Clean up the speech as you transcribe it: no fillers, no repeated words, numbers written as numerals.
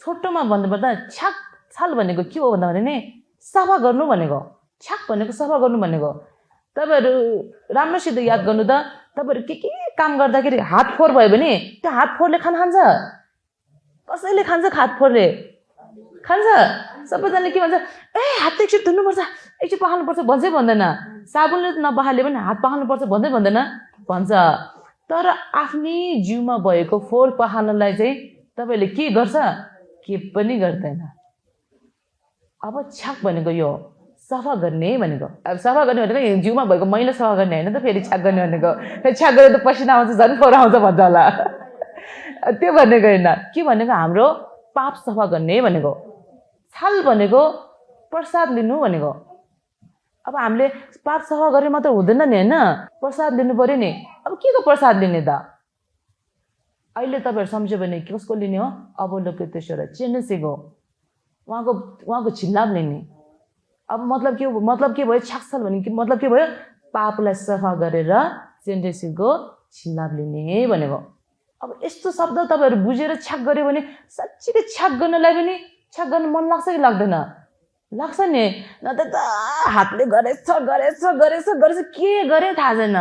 छोटोमा भन्नुपर्दा छ्याक छाल भनेको के हो भन्दा भने सफा गर्नु भनेको छ्याक भनेको सफा गर्नु भनेको तपाईहरु राम्रोसित याद गर्नु त तपाईहरु के काम गर्दाखेरि हात फोहोर भयो भने त्यो हात फोहोरले खान्छ कसैले खान्छ हात फोहोरले खान्छ सबैजनाले के भन्छ ए हात एकछिन धुनुपर्छ एकछिन पखाल्नुपर्छ भन्छै भन्दैन साबुनले नपखाले पनि हात पखाल्नुपर्छ भन्दै भन्दैन भन्छ तर आफ्नै जिउमा भएको फोहोर पखाल्नलाई चाहिँ तपाईले के गर्छ के पनि गर्दैन अब छ्याक भनेको यो सफा गर्ने भनेको अब सफा गर्ने भनेको जिउमा भएको मैला सफा गर्ने हैन त फेरि छ्याक गर्ने भनेको छ्याक गरे त पसिना आउँछ झन् फोहोर आउँछ भन्छ होला त्यो भनेको हैन के भनेको हाम्रो पाप सफा गर्ने भनेको छाल भनेको प्रसाद लिनु भनेको अब हामीले पाप सफा गरे मात्र हुँदैन नि हैन प्रसाद लिनु पर्यो नि अब के को प्रसाद लिने त अहिले तपाईहरु सम्झ्यो भने कसको लिने हो अवलोकितेश्वर चेन्नसीको उहाँको छिल्लाब लिने अब मतलब के भयो छ्याक्छल भने मतलब के भयो पापलाई सफा गरेर चेन्नसीको छिल्लाब लिने भनेको अब यस्तो शब्द तपाईहरु बुझेर छ्याक गर्यो भने साच्चै छ्याक गर्नलाई पनि छ्याक गर्न मन लाग्छ कि लाग्दैन लाग्छ नि न त हातले गरेछ के गरे थाहा छैन